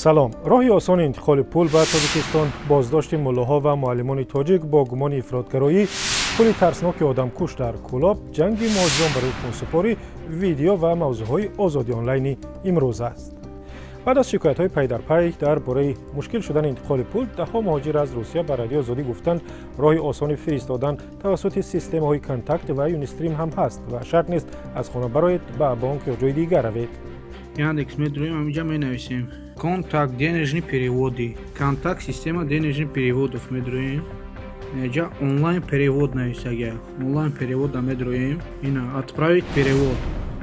Салом. Роҳи осони интиқоли пул ба Тоҷикистон, боздошти муллоҳо ва муаллимони тоҷик бо гумони ифротгароӣ, пули тарсноки одамкуш дар Кӯлоб, ҷанги муҳоҷирон барои хунсупорӣ, видео ва мавзӯъҳои Озодӣ Онлайни имрӯз аст. Баъд аз шикоятҳои пайдарпай дар бораи мушкил шудани интиқоли пул, даҳҳо муҳоҷир аз Русия ба Радиои Озодӣ гуфтанд, роҳи осони фиристодан тавассути системаҳои Контакт ва Юнистрим ҳам ҳаст ва шарт нест аз хона бароед, ба бонк ё ҷои дигар равед. Яндекс медроем, ҳаминҷа менависем «Контакт денежные переводы», «Контакт система денежных переводов» медроем. Инҷа «Онлайн перевод» нависага, «Онлайн перевод» а медроем, ина «Отправить перевод».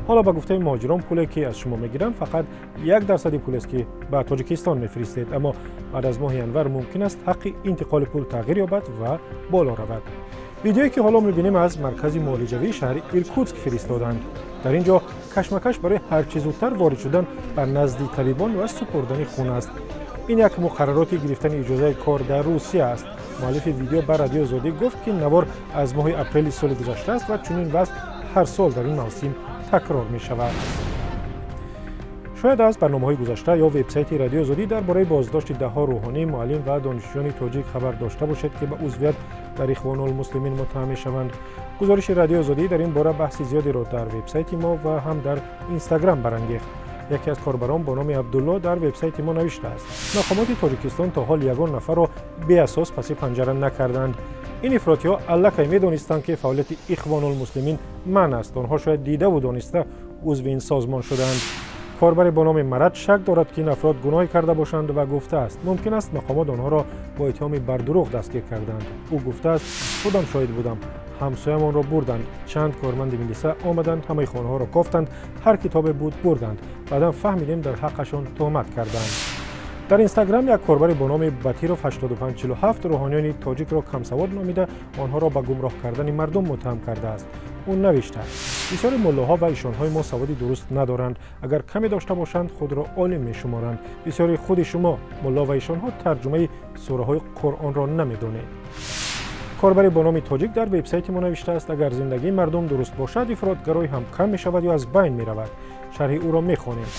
Ҳоло, ба гуфтаи муҳоҷирон, пуле ки аз шумо мегиранд, фақат 1 дарсади пулест, ки ба Тоҷикистон мефиристед. Аммо баъд аз моҳи январ мумкин аст ҳаққи интиқоли пул тағйир ёбад ва боло равад. Видеое ки ҳоло мебинем, аз маркази муолиҷавии шаҳри Иркутск фиристоданд. Дар ин ҷо кашмакаш барои ҳарчи зудтар ворид шудан ба назди табибон ва супурдани хун аст. Ин як муқаррароти гирифтани иҷозаи кор дар Русия аст. Муаллифи видео ба Радиои Озодӣ гуфт, ки навор аз моҳи апрели соли гузашта аст ва чунин вазъ ҳар сол дар ин мавсим такрор мешавад. Шояд аз барномаҳои гузашта ё вебсайти Радиои Озодӣ дар бораи боздошти даҳҳо рӯҳонӣ, муаллим ва донишҷӯёни тоҷик хабар дошта бошед, ки ба узвият дар Ихвонулмуслимин муттаҳам мешаванд. Гузориши Радиои Озодӣ дар ин бора баҳси зиёдеро дар вебсайти мо ва ҳам дар Инстаграм барангехт. Яке аз корбарон бо номи Абдулло дар вебсайти мо навиштааст: «Мақомоти Тоҷикистон то ҳол ягон нафарро беасос паси панҷара накарданд. Ин ифротиҳо аллакай медонистанд, ки фаъолияти Ихвонулмуслимин манъ аст. Онҳо шояд дидаву дониста узви ин созмон шудаанд». Корбаре бо номи Марат шак дорад, ки ин афрод гуноҳе карда бошанд ва гуфтааст, мумкин аст мақомот онҳоро бо иттиҳоми бардурӯғ дастгир карданд. Ӯ гуфтааст: «Худам шоҳид будам, ҳамсоямонро бурданд. Чанд корманди милиса омаданд, ҳамаи хонаҳоро кофтанд, ҳар китобе буд, бурданд. Баъдан фаҳмидем, дар ҳаққашон туҳмат карданд». Дар Инстаграм як корбаре бо номи Батиров 8547 рӯҳониёни тоҷикро камсавод номида, онҳоро ба гумроҳ кардани мардум муттаҳам кардааст. Ӯ навиштааст: «Бисёри муллоҳо ва ишонҳои мо саводи дуруст надоранд. Агар каме дошта бошанд, худро олим мешуморанд. Бисёри худи шумо мулло ва ишонҳо тарҷумаи сураҳои Қуръонро намедонед». Корбаре бо номи Тоҷик дар вебсайти мо навиштааст, агар зиндагии мардум дуруст бошад, ифротгароӣ ҳам кам мешавад ё аз байн меравад. Шарҳи ӯро мехонем: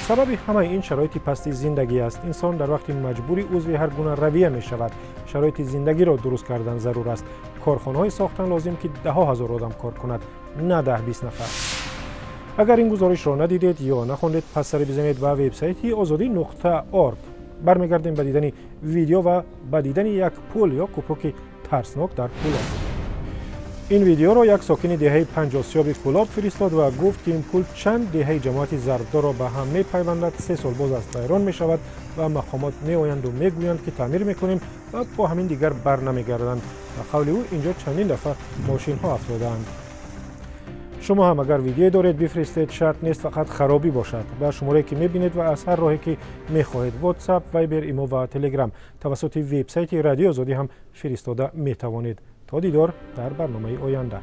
«Сабаби ҳамаи ин шароити пасти зиндагӣ аст. Инсон дар вақти маҷбурӣ узви ҳар гуна равия мешавад. Шароити зиндагиро дуруст кардан зарур аст. Корхонаҳое сохтан лозим, ки даҳҳо ҳазор одам кор кунад, на 10-20 нафар». Агар ин гузоришро надидед ё нахондед, пас сари бизанед ба вебсайти озодӣ.орг. Бармегардем ба дидани видео ва ба дидани як пул ё купруки тарснок дар Кӯлоб. Ин видеоро як сокини деҳаи Панҷосиёби Кӯлоб фиристод ва гуфт, ки ин пул чанд деҳаи ҷамоати Зарбдорро ба ҳам мепайвандад. 3 сол боз аст вайрон мешавад ва мақомот меоянду мегӯянд, ки таъмир мекунем, ва бо ҳамин дигар бар намегарданд. Ба қавли ӯ, инҷо чандин дафъа мошинҳо афтодаанд. Шумо ҳам агар видеое доред, бифиристед. Шарт нест фақат харобӣ бошад. Ба шуморае ки мебинед ва аз ҳар роҳе ки мехоҳед: Ватсап, Вайбер, Имо ва Телеграм. Тавассути вебсайти Радиои Озодӣ ҳам фиристода метавонед. То дидор дар барномаи оянда.